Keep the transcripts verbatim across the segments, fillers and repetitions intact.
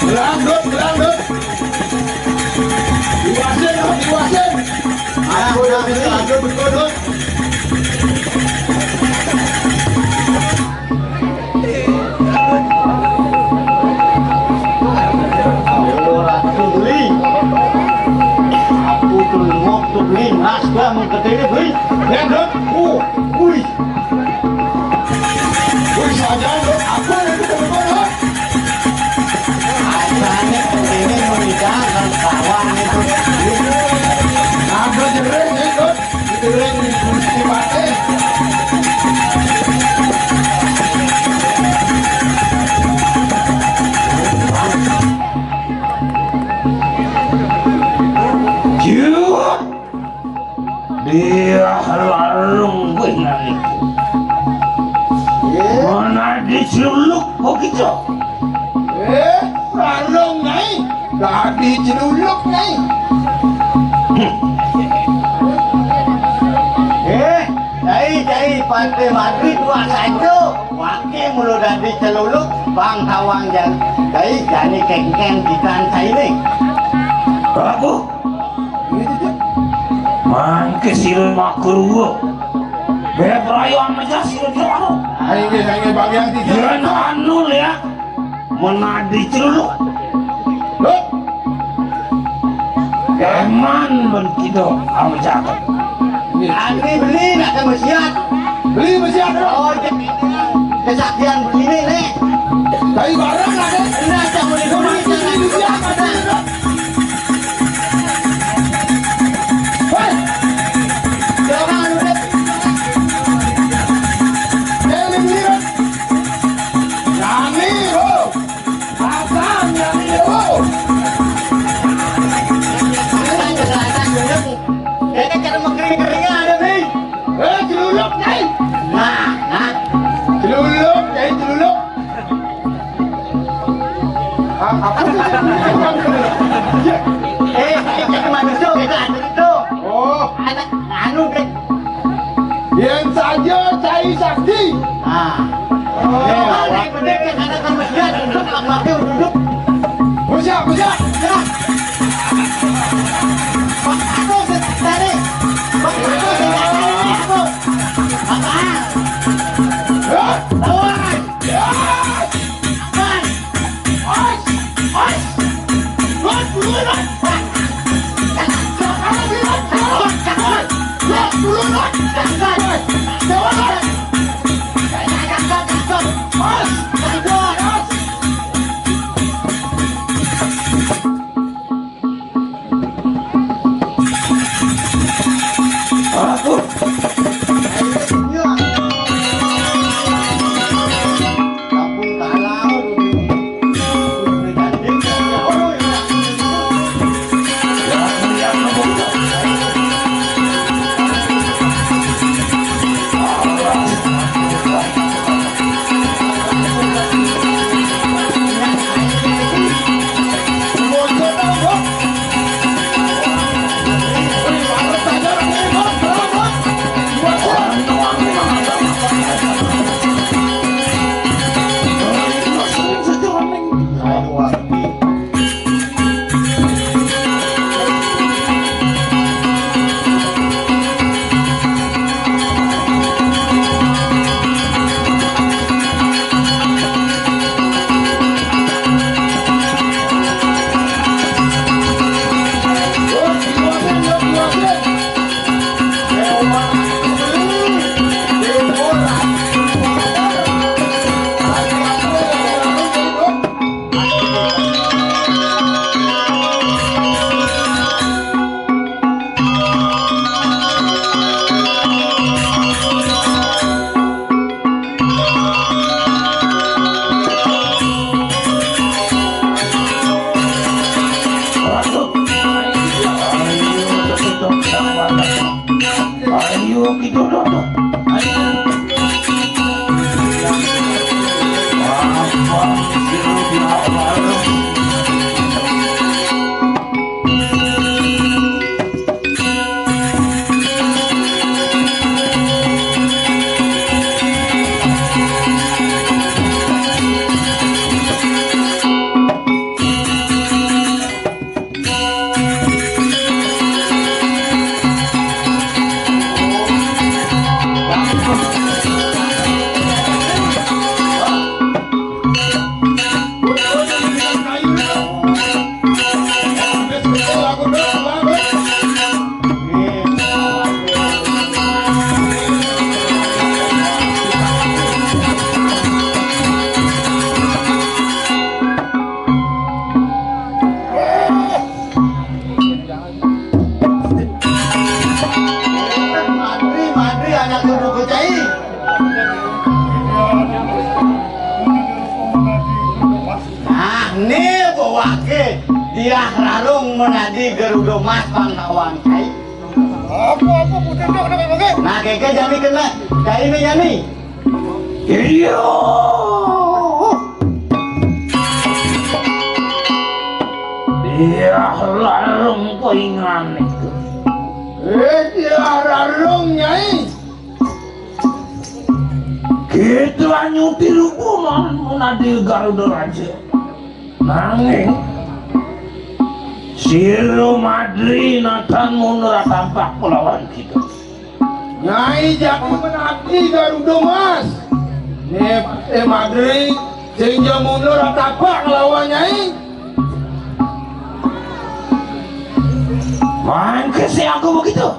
Gelandut, gelandut. Diwasin, Dut, diwasin. Aku yang bisa lanjut betul, Dut. Ora beli. Aku tuh ngok tuh beli, nas gua mau ke sini beli. Ya, Dut. Uh, wih. Wih, saja, Dut. Aku yang ketemu, Dut. Asalnya ini meninggalkan kawan itu. Ada jereng, ya, Dut. Jereng di Gusti Patih. Ciut. Dia larung benang itu. Mana diceluluk begitu? Eh, larung, Nyai. Dadi celuluk, Nyai. Eh, Nyai, Nyai, Patih Madri tua saja. Wake mulu dadi celuluk, bang tawang jan. Nyai, jani kengkeng kitan saini. Aku? Mangke sira makurwa. Beb rayo ameja sira jero. Ayo, ayo, bagian tiga. Yen anu ya, menadi celuluk. Loh? Eman ben kita amejaken. Ani beli nak ke mesiat. Beli mesiat, Dok. Oh, jadi kesaktian begini nih. Dari barang ada. Nah, jangan di rumah, jangan di rumah. Hei! Jangan udah. Jangan dilihat. Nani, ho. Pasang, nani, ho. Ini kan cara mengkering-kering ada, Bing. Eh, celuluk, Nyai. Nah, nah. Celuluk, Nyai, celuluk. Ah, apa sih? Eh, ini manusia kita ada itu. Oh. Anak anu, Bing. Yen saja cai sakti. Ah. Oh. Eh, awak gede ke sana ke masjid, duduk, pakai duduk. Siap, siap. Ya. Pak Agus, tadi. Pak Agus, tadi. Apa? Ya. Lawan. Ya. Lawan. Ayo, kita duduk. Ayo. Oké, Diah Rarung menadi Garuda Mas panglawan cai. Apa, apa, putus dah, kena kagak? Nah, kéké jani kena. Cai né jani. Iya. Diah Rarung poingan itu. Eh, Diah Rarung, Nyai. Kita nyuti rupa menadi Garuda Raja. Nanging sira Madri natan mundur tampak kelawan kita. Nyai jani menadi Garuda Mas. Né, eh, Madri sing ja mundur tampak kelawan Nyai. Mangké siaga begitu.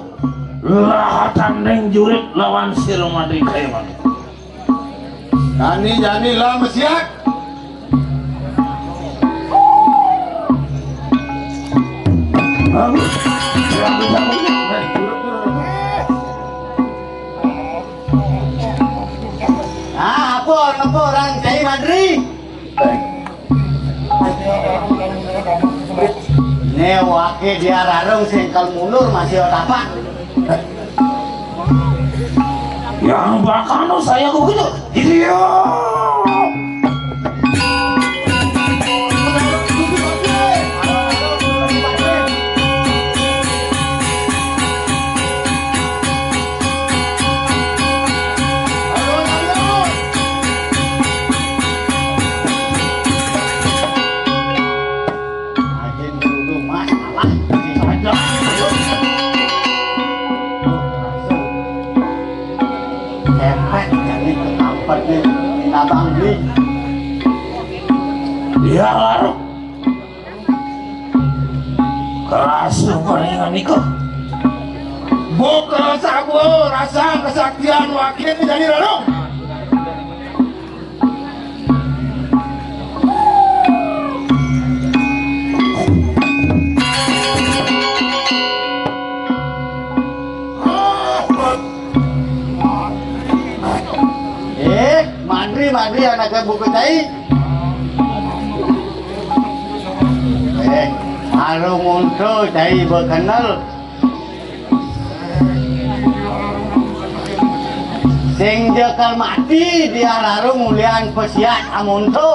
Lah tanding jurit lawan sira Madri kaya mangké. Jani, jani lah mesiak. Nah, apa, apa orang cai Madri? Né waké Diah Rarung sing kal mundur masih otapak. Yang bakal saya begitu. Iya. Ajin dulu masalah. Kepek jadi ketampet nih. Minta bangli. Iya, Larung. Kerasa paringan nika. Buka sabu rasa kesaktian wakil jadi Larung. Eh, Madri, Madri, anaknya buku cai. Eh, malu muncul cai berkenal. Sing ja kal mati, Diah Rarung ulian pesiat amun to.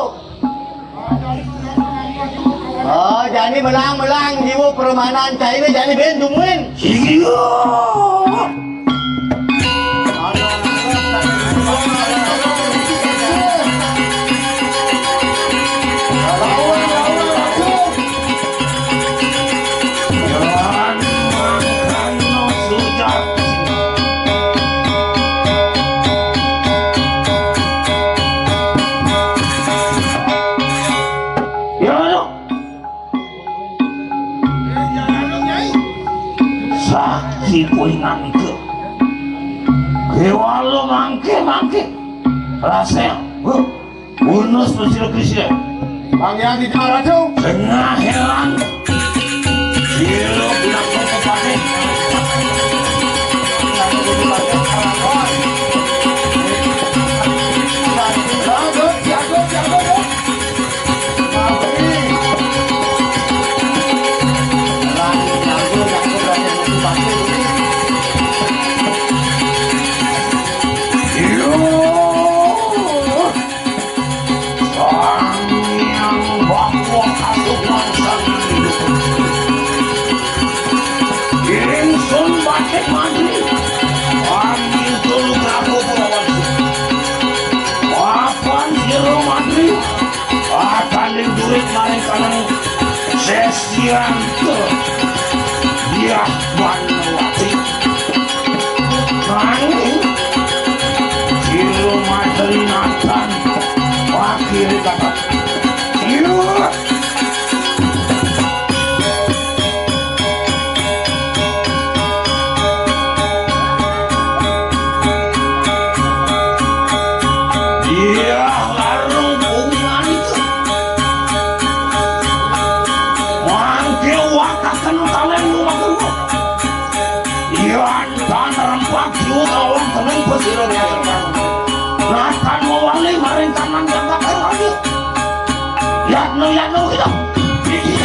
Oh, jani melang-melang jiwa permanan cai né jani bén tumuin. Iya. Sakti kuwi ngamika. Kéwala mangké-mangké. Rasanya, huh. Bonus Mesir Krisya. Bang Yang di Ratu. Tengah heran. Gila, bilang kau kepake. Jago, jago, jago, jago. Sang Hyang Bakwa Kasuban Sang Hidup. Ingsun Batik Madri, pamitul Prabu Kulawarga. Papan Sira Madri, ataning durit maring kanang sesian ke Diah Banawati. Nanging Jero Madri Nathan wakil kata. Iya. Iya, larung kuningan itu. Mangke wataken talén lumaku. Yan tan rempak jiwa kalawan teneng pasira. Natan mawali maring taman jangkak ayu. Yatna, yatna kita. Iki